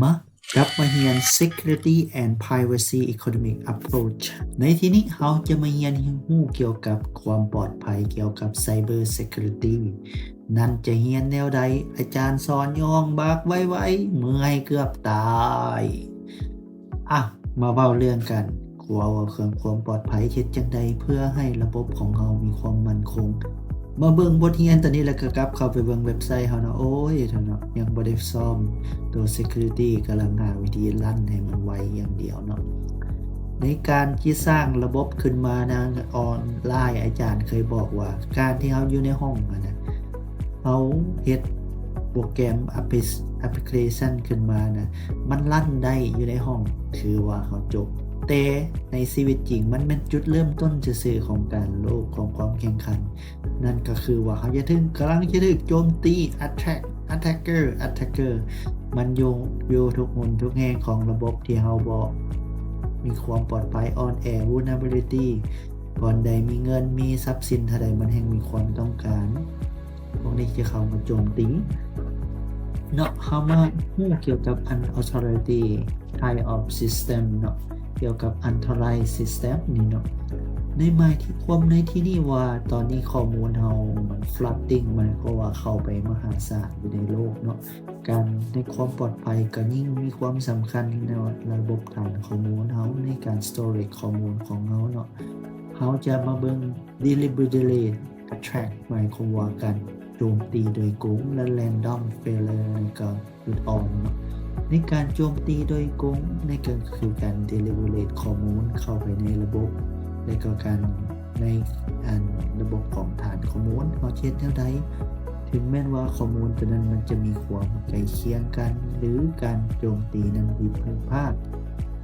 ມາ ກັບມາຮຽນ Security and Privacy Economic Approach. ໃນທີ່ນີ້ເຮົາຈະມາຮຽນຮູ້ກ່ຽວກັບຄວາມປອດໄພ ກ່ຽວກັບ Cyber Security ນັ້ນຈະຮຽນແນວໃດ? ອາຈານສອນຢູ່ຫ້ອງບັກໄວໆ ເມື່ອຍເກືອບຕາຍ. ອ່ະ ມາເວົ້າເລື່ອງການ ເວົ້າເລື່ອງຄວາມປອດໄພ ເຮັດຈັ່ງໃດເພື່ອໃຫ້ລະບົບຂອງເຮົາມີຄວາມໝັ້ນຄົງ. ມາເບິ່ງບົດຮຽນຕົວນີ້ ແລ້ວກໍກັບເຂົ້າໄປເບິ່ງເວັບໄຊເຮົາເນາະ. ໂອ້ຍ ເນາະ ຍັງບໍ່ໄດ້ສ້ອມຕົວ Security ກຳລັງຫາວິທີລັນໃຫ້ມັນໄວຢ່າງດຽວເນາະ. ໃນການທີ່ສ້າງລະບົບຂຶ້ນມາໃນອອນລາຍ ອາຈານເຄີຍບອກວ່າ ການທີ່ເຮົາຢູ່ໃນຫ້ອງຫັ້ນນະ ເຮົາເຮັດໂປຣແກຣມ ແອັບພລິເຄຊັນ ຂຶ້ນມານະ ມັນລັນໄດ້ຢູ່ໃນຫ້ອງ ຖືວ່າເຮົາຈົບ. ແຕ່ໃນຊີວິດຈິງ ມັນແມ່ນຈຸດເລີ່ມຕົ້ນຊື່ໆຂອງການໂລກຂອງຄວາມແຂ່ງຂັນ. ນັ້ນກໍຄືວ່າເຮົາຈະຖືກ ກຳລັງຈະຖືກໂຈມຕີ attack attacker attacker ມັນຢູ່ ຢູ່ທຸກມຸມທຸກແຫ່ງຂອງລະບົບທີ່ເຮົາບໍ່ມີຄວາມປອດໄພ ອ່ອນແອ vulnerability ບ່ອນໃດມີເງິນ ມີຊັບສິນເທົ່າໃດ ມັນແຮ່ງມີຄວາມຕ້ອງການ. ພວກນີ້ຈະເຂົ້າມາໂຈມຕີເນາະ. ເຮົາມາຮູ້ກ່ຽວກັບ unauthorized type of system ເນາະ ກ່ຽວກັບ unauthorized system ນີ້ເນາະ. ໃນໝາຍທີ່ ຄວາມໃນທີ່ນີ້ວ່າ ຕອນນີ້ຂໍ້ມູນເຮົາມັນ flooding ໝາຍຄວາມວ່າເຂົ້າໄປມະຫາສານຢູ່ໃນໂລກເນາະ. ການໃນຄວາມປອດໄພກໍຍິ່ງມີຄວາມສຳຄັນໃນລະບົບຖານຂໍ້ມູນເຮົາ ໃນການ storage ຂໍ້ມູນຂອງເຮົາເນາະ. ເຮົາຈະມາເບິ່ງ deliberately attack ໝາຍຄວາມວ່າການໂຈມຕີໂດຍກົງ ແລະ random failure ໃນການຈຸດອ່ອນເນາະ. ໃນການໂຈມຕີໂດຍກົງ ໃນກໍຄືການ deliberate ຂໍ້ມູນເຂົ້າໄປໃນລະບົບ ແລະ ກໍການໃນ ອັນ ລະບົບຂອງຖານຂໍ້ມູນ ເຮົາຈະເຮັດແນວໃດ ເຖິງແມ່ນວ່າຂໍ້ມູນຕົວນັ້ນມັນຈະມີຄວາມໃກ້ຄຽງກັນ ຫຼື ການໂຈມຕີນັ້ນຜິດພາດ.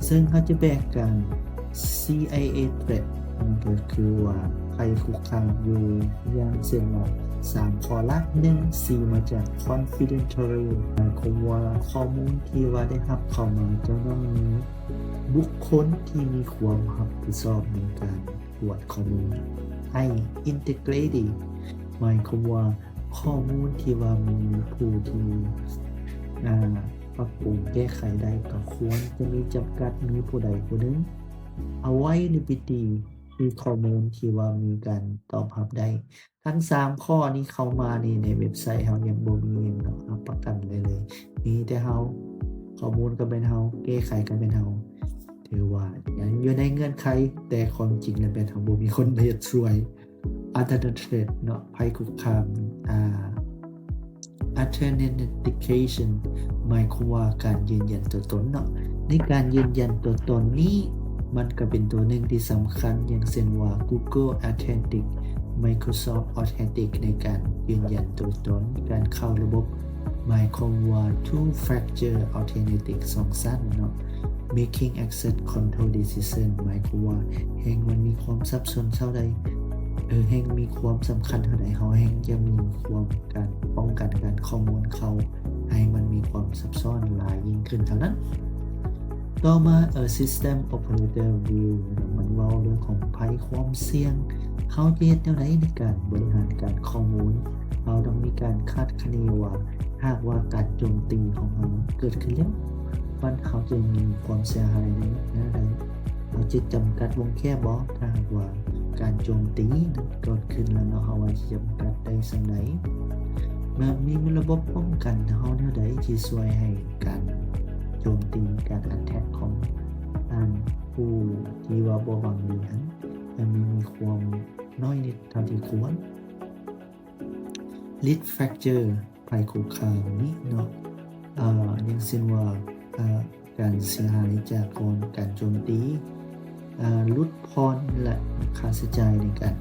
ເຊິ່ງເຮົາຈະແບ່ງການ CIA threat ມັນກໍຄືວ່າໄພຄຸກຄາມຢູ່ ຢ່າງເຊັ່ນວ່າ ສາມຂໍ້ຫຼັກ. ໜຶ່ງ C ມາຈາກ confidential ໝາຍຄວາມວ່າຂໍ້ມູນທີ່ວ່າໄດ້ຮັບເຂົ້າມາຈະຕ້ອງມີບຸກຄົນທີ່ມີຄວາມຮັບຜິດຊອບໃນການກວດຂໍ້ມູນ. I integrity ໝາຍຄວາມວ່າ ຂໍ້ມູນທີ່ວ່າມີຜູ້ທີ່ ອາ ປັບປຸງແກ້ໄຂໄດ້ ກໍຄວນຈະມີຈຳກັດ ມີຜູ້ໃດຜູ້ໜຶ່ງ. Availability ຄືຂໍ້ມູນທີ່ວ່າມີການຕອບຮັບໄດ້. ທັງສາມຂໍ້ນີ້ເຂົ້າມານີ້ ໃນເວັບໄຊເຮົາຍັງບໍ່ມີຫຍັງເນາະ ຮັບປະກັນໄດ້ເລີຍ. ມີແຕ່ເຮົາ ຂໍ້ມູນກໍແມ່ນເຮົາ ແກ້ໄຂກໍແມ່ນເຮົາ. ຖືວ່າຍັງຢູ່ໃນເງື່ອນໄຂ ແຕ່ຄວາມຈິງແລ້ວແມ່ນເຮົາບໍ່ມີຄົນເຮັດຊ່ວຍ. Another threat ເນາະ ໄພຄຸກຄາມ ອາ authentication ໝາຍຄວາມວ່າການຢືນຢັນຕົວຕົນເນາະ. ໃນການຢືນຢັນຕົວຕົນນີ້ ມັນກໍເປັນຕົວໜຶ່ງທີ່ສຳຄັນ ຢ່າງເຊັ່ນວ່າ Google Authentic, Microsoft Authentic ໃນການຢືນຢັນຕົວຕົນ, ການເຂົ້າລະບົບ ໝາຍຄວາມວ່າ two factor authentic ສອງຊັ້ນເນາະ. Making access control decision ໝາຍຄວາມວ່າແຮ່ງມັນມີຄວາມສັບສົນເທົ່າໃດ ເອີ ແຮ່ງມີຄວາມສຳຄັນເທົ່າໃດ ເຮົາແຮ່ງຈະມີຄວາມ ການປ້ອງກັນການຂໍ້ມູນເຂົ້າໃຫ້ມັນມີຄວາມຊັບຊ້ອນຫຼາຍຍິ່ງຂຶ້ນເທົ່ານັ້ນ. ຕໍ່ມາ System Operator View ມັນເວົ້າເລື່ອງຂອງໄພຄວາມສ່ຽງ. ເຮົາຈະເຮັດແນວໃດໃນການບໍລິຫານການຂໍ້ມູນ? ເຮົາຕ້ອງມີການຄາດຄະເນວ່າ ຫາກວ່າການໂຈມຕີຂອງເຮົາເກີດຂຶ້ນແລ້ວ ມັນ ເຮົາຈະມີຄວາມເສຍຫາຍໃນແນວໃດ? ເຮົາຈະຈຳກັດວົງແຄບບໍ່? ຖ້າຫາກວ່າການໂຈມຕີນັ້ນເກີດຂຶ້ນແລ້ວເນາະ ເຮົາວ່າຈະຈຳກັດໄດ້ສ່ຳໃດ? ແບບມີລະບົບປ້ອງກັນເຮົາແນວໃດທີ່ຊ່ວຍໃຫ້ການໂຈມຕີ ການ attack ຂອງ ອັນ ຜູ້ທີ່ວ່າບໍ່ຫວັງດີຫັ້ນ ໃຫ້ມັນມີຄວາມນ້ອຍນິດເທົ່າທີ່ຄວນ? Risk factor ໄພຄຸກຄາມນີ້ເນາະ ເອີ ຢ່າງເຊັ່ນວ່າ ເອີ ການເສຍຫາຍຈາກການໂຈມຕີ ເອີ ຫຼຸດຜ່ອນ ແລະ ຄ່າໃຊ້ຈ່າຍໃນການ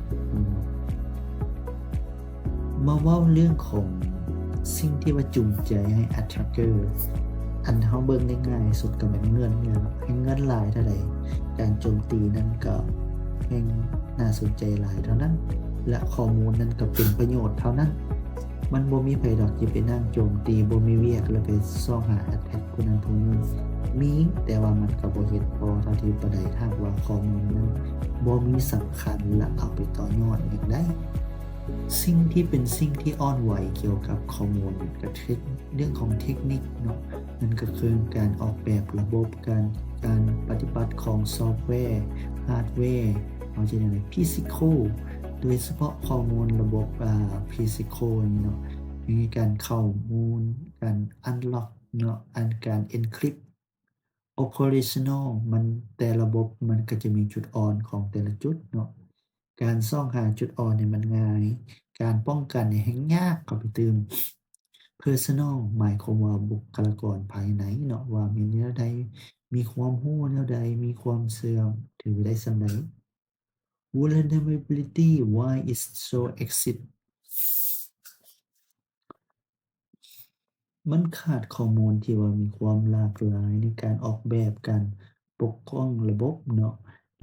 ມາເວົ້າເລື່ອງຂອງສິ່ງທີ່ວ່າຈູງໃຈໃຫ້ attacker ອັນເຮົາເບິ່ງໄດ້ງ່າຍສຸດກໍແມ່ນເງິນນີ້ແຫຼະເນາະ ແຮ່ງເງິນຫຼາຍເທົ່າໃດ ການໂຈມຕີນັ້ນກໍແຮ່ງໜ້າສົນໃຈຫຼາຍເທົ່ານັ້ນ ແລະ ຂໍ້ມູນນັ້ນກໍເປັນປະໂຫຍດເທົ່ານັ້ນ. ມັນບໍ່ມີໃຜດອກທີ່ໄປນັ່ງໂຈມຕີ ບໍ່ມີວຽກ ແລ້ວໄປຊອກຫາ attack ຜູ້ນັ້ນຜູ້ນີ້. ມີ ແຕ່ວ່າມັນກໍບໍ່ເຮັດພໍເທົ່າທີ່ປານໃດ ຖ້າຫາກວ່າຂໍ້ມູນນັ້ນບໍ່ມີສຳຄັນ ແລະ ເອົາໄປຕໍ່ຍອດຫຍັງໄດ້. ສິ່ງທີ່ເປັນສິ່ງທີ່ອ່ອນໄຫວກ່ຽວກັບຂໍ້ມູນ ກໍເປັນເລື່ອງຂອງເທັກນິກເນາະ. ນັ້ນກໍຄືການອອກແບບລະບົບ ການ ການປະຕິບັດຂອງຊອບແວ ຮາດແວ ເຮົາຈະເອີ້ນ physical ໂດຍສະເພາະຂໍ້ມູນລະບົບ ອາ physical ນີ້ເນາະ ມີການເຂົ້າມູນ ການ unlock ເນາະ ອັນການ encrypt operational ມັນ ແຕ່ລະບົບມັນກໍຈະມີຈຸດອ່ອນຂອງແຕ່ລະຈຸດເນາະ ການຊອກຫາຈຸດອ່ອນໃຫ້ມັນງ່າຍ ການປ້ອງກັນໃຫ້ແຮ່ງຍາກເຂົ້າໄປຕື່ມ. Personal ໝາຍຄວາມວ່າບຸກຄະລາກອນພາຍໃນເນາະ ວ່າມີແນວໃດ ມີຄວາມຮູ້ແນວໃດ ມີຄວາມເຊື່ອຖືໄດ້ສ່ຳໃດ. Vulnerability why is so exist ມັນຂາດຂໍ້ມູນທີ່ວ່າມີຄວາມຫຼາກຫຼາຍໃນການອອກແບບການປົກປ້ອງລະບົບເນາະ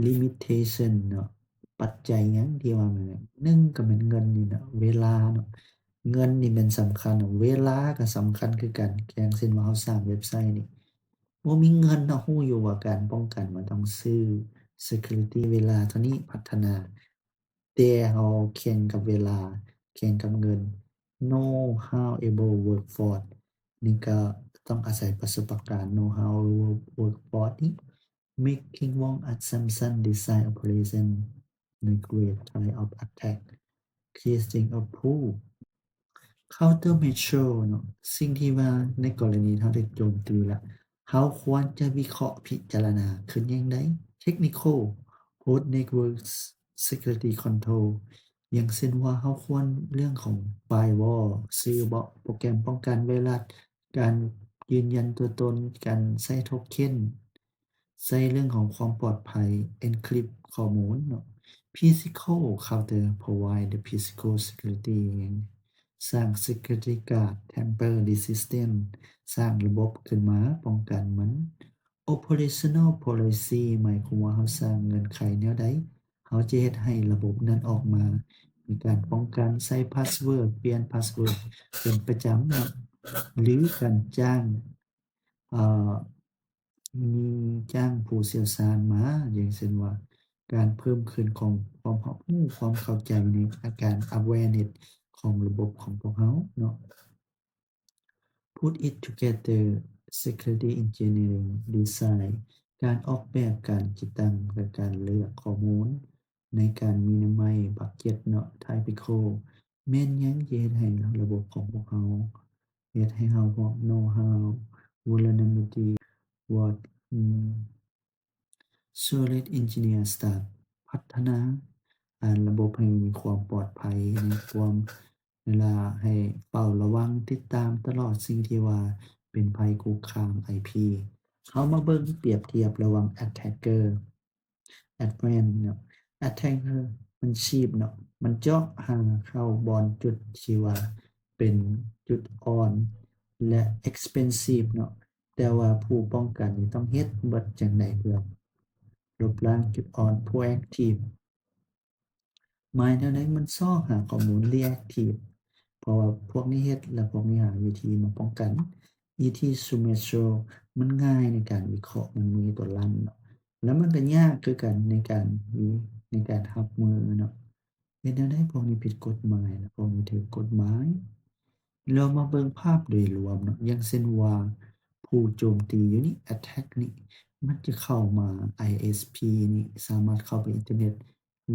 limitation ເນາະ ປັດໄຈຫຍັງທີ່ວ່າແມ່ນ ໜຶ່ງກໍແມ່ນເງິນນີ້ເນາະ ເວລາເນາະ ເງິນນີ້ແມ່ນສຳຄັນ ເວລາກໍສຳຄັນຄືກັນ ຢ່າງເຊັ່ນວ່າເຮົາສ້າງເວັບໄຊນີ້ ບໍ່ມີເງິນເນາະ ຮູ້ຢູ່ວ່າການປ້ອງກັນມັນຕ້ອງຊື້ security ເວລາເທົ່ານີ້ພັດທະນາ ແຕ່ເຮົາແຂ່ງກັບເວລາ ແຂ່ງກັບເງິນ know how able workforce ນີ້ກໍຕ້ອງອາໄສປະສົບປະການ know how able workforce ນີ້ making wrong assumption design operation neglect type of attack creating a pool countermeasure ເນາະ ສິ່ງທີ່ວ່າໃນກໍລະນີເຮົາໄດ້ໂຈມຕີລະ ເຮົາຄວນຈະວິເຄາະພິຈາລະນາຂຶ້ນຢ່າງໃດ technical root network security control ຢ່າງເຊັ່ນວ່າເຮົາຄວນເລື່ອງຂອງ firewall ຊື່ເບາະ ໂປຣແກຣມປ້ອງກັນໄວຣັສ ການຢືນຢັນຕົວຕົນ ການໃຊ້ໂທເຄັນ ໃຊ້ເລື່ອງຂອງຄວາມປອດໄພ encrypt ຂໍ້ມູນເນາະ physical counter provide the physical security ສ້າງ security guard tamper resistant ສ້າງລະບົບຂຶ້ນມາປ້ອງກັນມັນ operational policy ໝາຍຄວາມວ່າເຮົາສ້າງເງື່ອນໄຂແນວໃດ ເຮົາຈະເຮັດໃຫ້ລະບົບນັ້ນອອກມາ ມີການປ້ອງກັນ ໃຊ້ password ປ່ຽນ password ເປັນປະຈຳເນາະ ຫຼື ການຈ້າງ ເອີ ມີຈ້າງຜູ້ຊ່ຽວຊານມາ ຢ່າງເຊັ່ນວ່າ ການເພີ່ມຂຶ້ນຂອງຄວາມຮັບຮູ້ ຄວາມເຂົ້າໃຈໃນອາການ awareness ຂອງລະບົບຂອງພວກເຮົາເນາະ put it together security engineering design ການອອກແບບ ການຕິດຕັ້ງ ແລະ ການເລືອກຂໍ້ມູນ ໃນການ minimize budget ເນາະ typical ແມ່ນຫຍັງທີ່ເຮັດໃຫ້ລະບົບຂອງພວກເຮົາ ເຮັດໃຫ້ເຮົາພວກ know how vulnerability what solid engineer staff ພັດທະນາ ອາ ລະບົບໃຫ້ມີຄວາມປອດໄພ ໃນຄວາມເວລາໃຫ້ເຝົ້າລະວັງ ຕິດຕາມຕະຫຼອດສິ່ງທີ່ວ່າເປັນໄພຄຸກຄາມ IP ເຮົາມາເບິ່ງປຽບທຽບລະຫວ່າງ attacker advanced ເນາະ attacker ມັນ cheap ເນາະ ມັນເຈາະຫາເຂົ້າບ່ອນຈຸດທີ່ວ່າເປັນຈຸດອ່ອນ ແລະ expensive ເນາະ ແຕ່ວ່າຜູ້ປ້ອງກັນນີ້ຕ້ອງເຮັດເບິດຈັ່ງໃດເພື່ອລົບລ້າງຈຸດອ່ອນ proactive ໝາຍແນວໃດ ມັນຊອກຫາຂໍ້ມູນ reactive ເພາະວ່າພວກນີ້ເຮັດ ແລະ ພວກນີ້ຫາວິທີມາປ້ອງກັນ anti-signature ມັນງ່າຍໃນການວິເຄາະ ມັນມີຕົວລັນເນາະ ແລະ ມັນກໍຍາກຄືກັນໃນການມີ ໃນການຮັບມືເນາະ ເຮັດແນວໃດພວກນີ້ຜິດກົດໝາຍ ແລະ ພວກນີ້ຖືກກົດໝາຍ ລອງມາເບິ່ງພາບໂດຍລວມເນາະ ຢ່າງເຊັ່ນວ່າ ຜູ້ໂຈມຕີຢູ່ນີ້ attack ນີ້ ມັນຈະເຂົ້າມາ ISP ນີ້ ສາມາດເຂົ້າໄປອິນເຕີເນັດ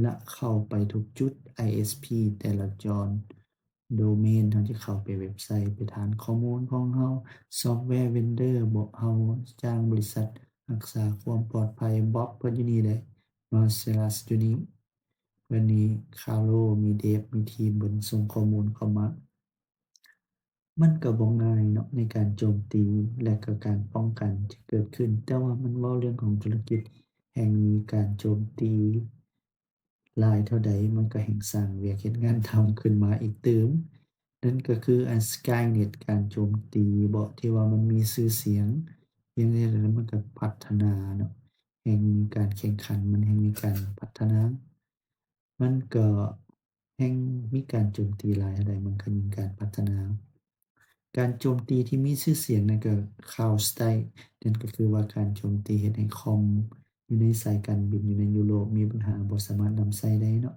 ແລະ ເຂົ້າໄປທຸກຈຸດ ISP ແຕ່ລະຈອນ domain ເຮົາຈະເຂົ້າໄປເວັບໄຊ ໄປຖານຂໍ້ມູນຂອງເຮົາ software vendor ເບາະ ເຮົາຈ້າງບໍລິສັດຮັກສາຄວາມປອດໄພ Bob ເພິ່ນຢູ່ນີ້ເດ້ Marcellus ຢູ່ນີ້ ເພິ່ນນີ້ Carlo ມີ Dev ມີທີມ ເພິ່ນສົ່ງຂໍ້ມູນເຂົ້າມາ ມັນກໍບໍ່ງ່າຍເນາະ ໃນການໂຈມຕີ ແລະ ກໍການປ້ອງກັນທີ່ເກີດຂຶ້ນ ແຕ່ວ່າມັນເວົ້າເລື່ອງຂອງທຸລະກິດ ແຮ່ງມີການໂຈມຕີຫຼາຍເທົ່າໃດ ມັນກໍແຮ່ງສ້າງວຽກເຮັດງານທຳຂຶ້ນມາອີກຕື່ມ ນັ້ນກໍຄືອັນ Skynet ການໂຈມຕີເບາະ ທີ່ວ່າມັນມີຊື່ສຽງ ຢ່າງໃດແລ້ວມັນກໍພັດທະນາເນາະ ແຮ່ງມີການແຂ່ງຂັນ ມັນແຮ່ງມີການພັດທະນາ ມັນກໍແຮ່ງມີການໂຈມຕີຫຼາຍເທົ່າໃດ ມັນກໍມີການພັດທະນາ. ການໂຈມຕີທີ່ມີຊື່ສຽງນັ້ນກໍ CrowdStrike ນັ້ນກໍຄືວ່າການໂຈມຕີເຮັດໃຫ້ຄອມຢູ່ໃນສາຍການບິນຢູ່ໃນຢູໂຣບມີບັນຫາ ບໍ່ສາມາດນຳໃຊ້ໄດ້ເນາະ.